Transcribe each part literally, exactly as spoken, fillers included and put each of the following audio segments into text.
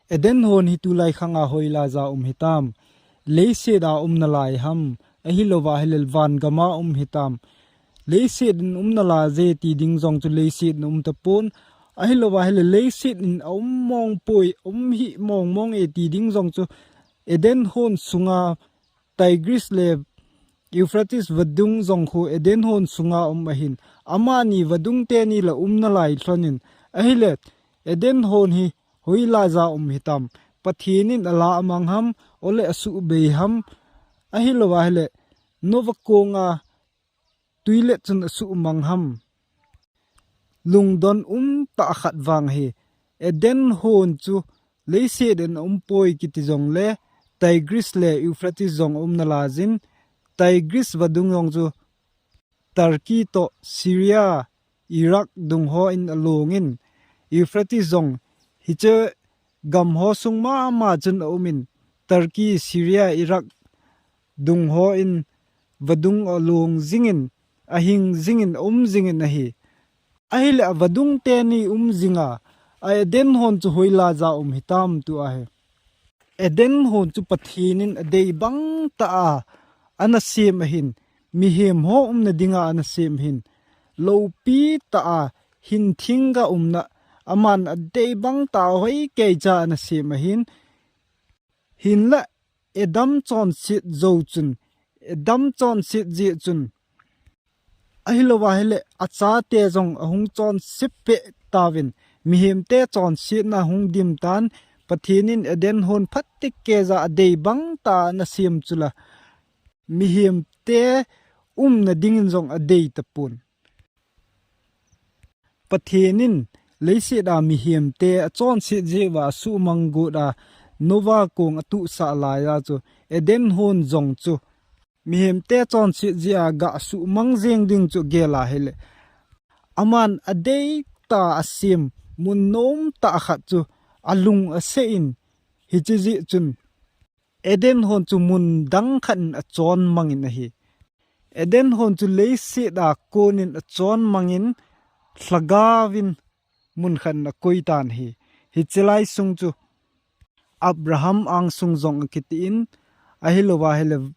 Eden hon hi tulai khanga hoilai ja um hitam? Leiset a um nalai ham? Ahilouva hileh van gam a um hitam? Leiset in um nalai je ti ding jong chu leiset in um tapon. Ahilouva hileh leiset in a um mong poi, um hi mong mong e ti ding jong chu Eden hon sunga Tigris le Euphrates vadung jong khu Eden hon sunga um ahin. Amani vadung teni la um nalai lhonin. Ahileh Eden hon hi hoilai ja um hitam? Pathen in ala amang ham, ole asuhbei ham? Ahilouva hileh Noah konga tuilet chun asuhmang ham? Lungdon um tah khat vang hi, Eden hon chu leiset in um poi kiti jongle, Tigris le Euphrates jong um nalai jin, Tigris vadung jong chu Turkey toh Syria, Iraq dung ho in alongin, Euphrates jong hiche gam ho sung mama chun aumin, Turkey, Syria, Iraq dung ho in vadung along jingin, ahing jingin, aum jingin ahi. Ahileh a vadung teni um jinga, a Eden hon chu hoilai ja um hitam tua hi. Eden hon chu Pathen in adei bang tah a ana sem ahin, mihem ho umna dinga ana sem ahin, loupi tah a hin thingga umna aman adei bang tah a hoi keicha ana sem ahin, hinlah Adam chonset jou chun, Adam chonset jeh chun, ahilouva hileh achate jong ahung chonset peh tauvin, mihemte chonsetna hung dim tan, Pathen in Eden hon phatecha adei bang tah a ana sem chula, mihemte umna dingin jong adei tapon. Pathen in leiset a mihemte achonset jeh uva asuhmang got a, Noah kong atuhsah laiya chu, Eden hon jong chu mihemte chonset jeh a ga asuhmang jeng ding chu gel ahileh, aman adei tah a asem mun nom tah khat chu alung asei in, hiche jeh chun Eden hon chu mun dang khat in achon mangin ahi. Eden hon chu leiset a konin achon mangin, lhagaovin mun khat in akoi tan ahi. Hiche lai sung chu Abraham angsung jong akitin, ahilouva hileh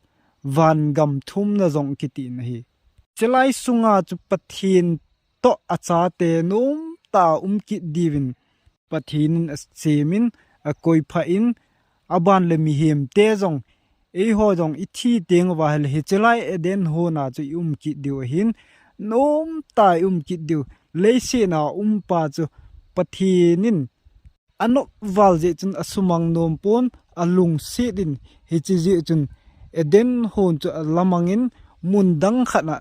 van gam thumna jong akitin ahi. Hiche lai sunga chu Pathen toh achate nom tah a um kit diuvin Pathen in asemin, akoiphan, aban le mihemte jong, eiho jong ithi teng uva hileh hiche lai Eden hon a chu i um kit diu ahin, nom tah a i um kit diu. Leiset a umpa chu Pathen in anop val jeh chun asumang nom pon, alungset in, hiche jeh chun Eden hon chu alamangin, mun dang khat a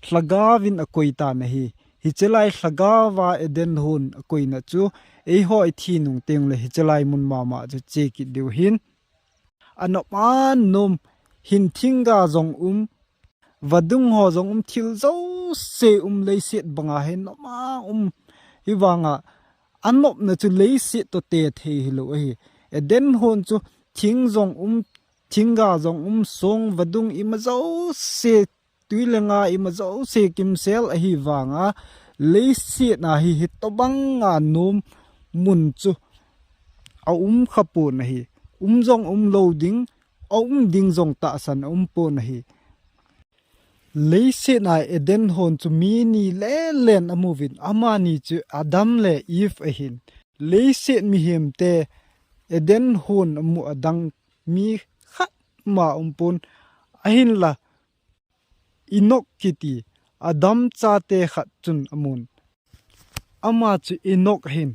lhagaovin akoi tan ahi. Hiche lai lhagaova Eden hon akoina chu, eiho ithi nung teng uleh hiche lai mun mama chu che kit diu ahin. Anop anom, hin thingga jong um, vadung ho jong um, thil jouse um, leiset banga hi noma um. Hivanga anopna chu leiset toh te thei hilou ahi. Eden hon chu thing jong um, thingga jong um, song, vadung, ima jouse, tui le nga ima jouse kimsel ahi vanga, leiset a hi hitobanga nom mun chu aum khapon ahi. Um jong um lou ding, aum ding jong tahsan aum pon ahi. Leiset a Eden hon chu mi ni lelen amuvin, amani chu Adam le Eve ahin. Leiset mihemte Eden hon amu adang mi khat ma aum pon, ahinla Enoch kiti Adam chate khat chun amun. Ama chu Enoch ahin.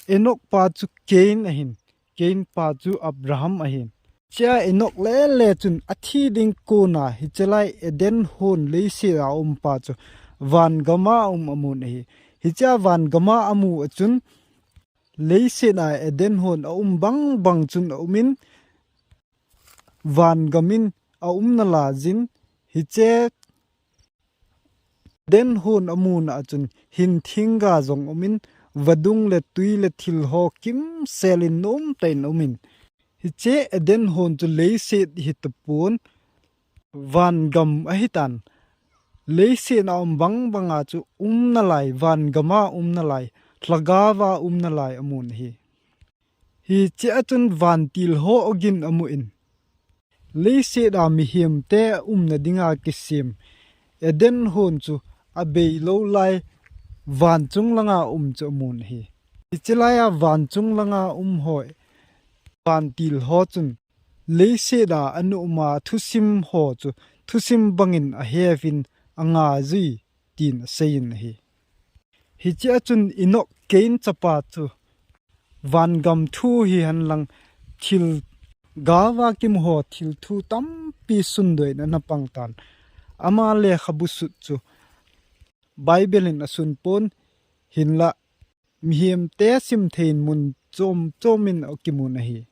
Enoch pa chu Cain ahin. Cain pa chu Abraham ahin. Hichea Enoch lele chun athi ding kona hiche lai Eden hon leiset a aumpa chu van gam a aum amun ahi. Hichea van gam a amu a chun leiset a Eden hon aum bang bang chun aumin, van gam in aum nalai jin, hiche Eden hon amuna a chun hin thingga jong aumin, vadung le tui le thil ho kimsel in nomtah in aumin. Hiche Eden hon chu leiset hitapon, van gam ahitan. Leiset a um bang banga chu um nalai, van gam a um nalai, lhagaova um nalai amun ahi. Hichea chun vantil ho ogin amun, leiset a mihemte umna dinga kisem Eden hon chu abei lou lai vanchung langa um chu amun ahi. Hiche laia vanchung langa um ho, vantil ho chun leiset a ana uma thusim ho chu thusim bangin aheuvin angajui tin aseiyin ahi. Hichea chun Enoch Cain chapa chu vangam thu hihen lang thil galva kimu ho thil thu tampi sundoh in ana pang tan. Ama lekhabu sut chu Bible in asun pon, hinlah mihemte simthei in mun chom chom in akimun ahi.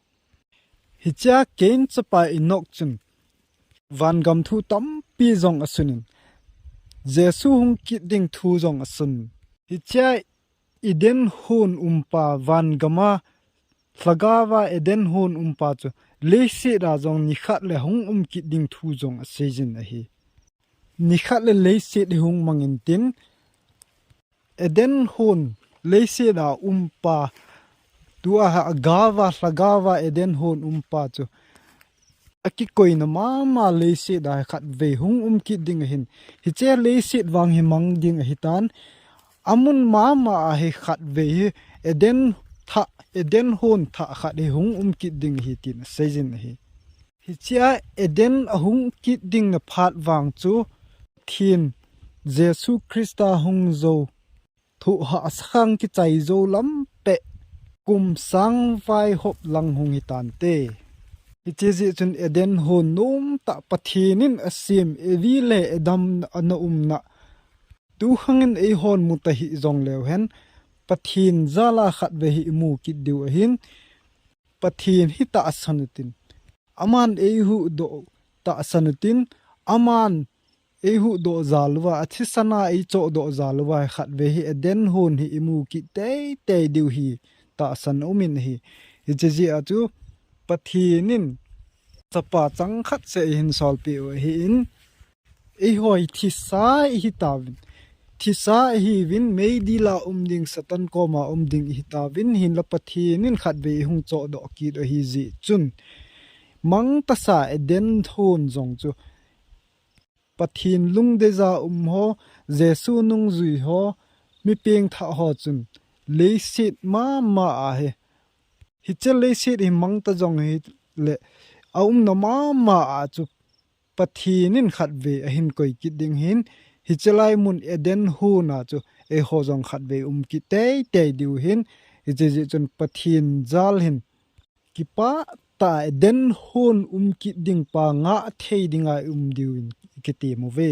Hichea Cain chapa Enoch chun vangam thu tampi jong asunin, Jesu hung kit ding thu jong asun. Hichea Eden hon umpa vangama lhagaova Eden hon umpa chu leiset a jong nikhat le hung um kit ding thu jong aseijin ahi. Nikhat le leiset hi hung mangin tin, Eden hon leiset a umpa, tua galva lhagaova Eden hon umpa chu akikoina mama leiset a hi khatvei hung um kit ding ahin. Hiche leiset vang hi mang ding ahitan. Amun mama a hi khatvei hi Eden thah, Eden hon thah khat hi hung um kit ding ahi tin aseijin ahi. Hichea Eden ahung kit ding na phat vang chu Pathen Jesu Christa hung jou, thohhahsa khang kichai jou lam peh kum sang vaihop lang hung hitante. Hiche jeh chun Eden hon nom tah Pathen in asem Evi le Adam ana umna, tukhang in eihon mu tahih jongleu hen, Pathen jal a khatvei hi imu kit diu ahin, Pathen hi tahsan utin, aman eihuhdoh tahsan utin, aman eihuhdoh jal uva, athisan a eichohdoh jal uva, khatvei hi Eden hon hi imu kit teitei diu hi tahsan umin ahi. Hiche jeh a chu Pathen in chapa changkhat seh eihin solpeh u ahin, eiho hi thisa ihi tauvin, thisa ihiuvin, meidil a um ding, Satan koma um ding ihi tauvin, hinla Pathen in khatvei eihung chohdoh kit u ahi jeh chun, mangtasa Eden hon jong chu Pathen lungdeija um ho, Jesu nungjui ho, mi pengthah ho chun leiset mama a hi, hiche leiset hi mangta jong hile, aumna mama a chu Pathen in khatvei ahin koi kit ding ahin, hiche lai mun Eden hon a chu eiho jong khatvei um kit teitei diu ahin, hiche jeh chun Pathen jal hin kipah tah a Eden hon um kit ding pa ngah thei dinga i um diuvin i kitem uve.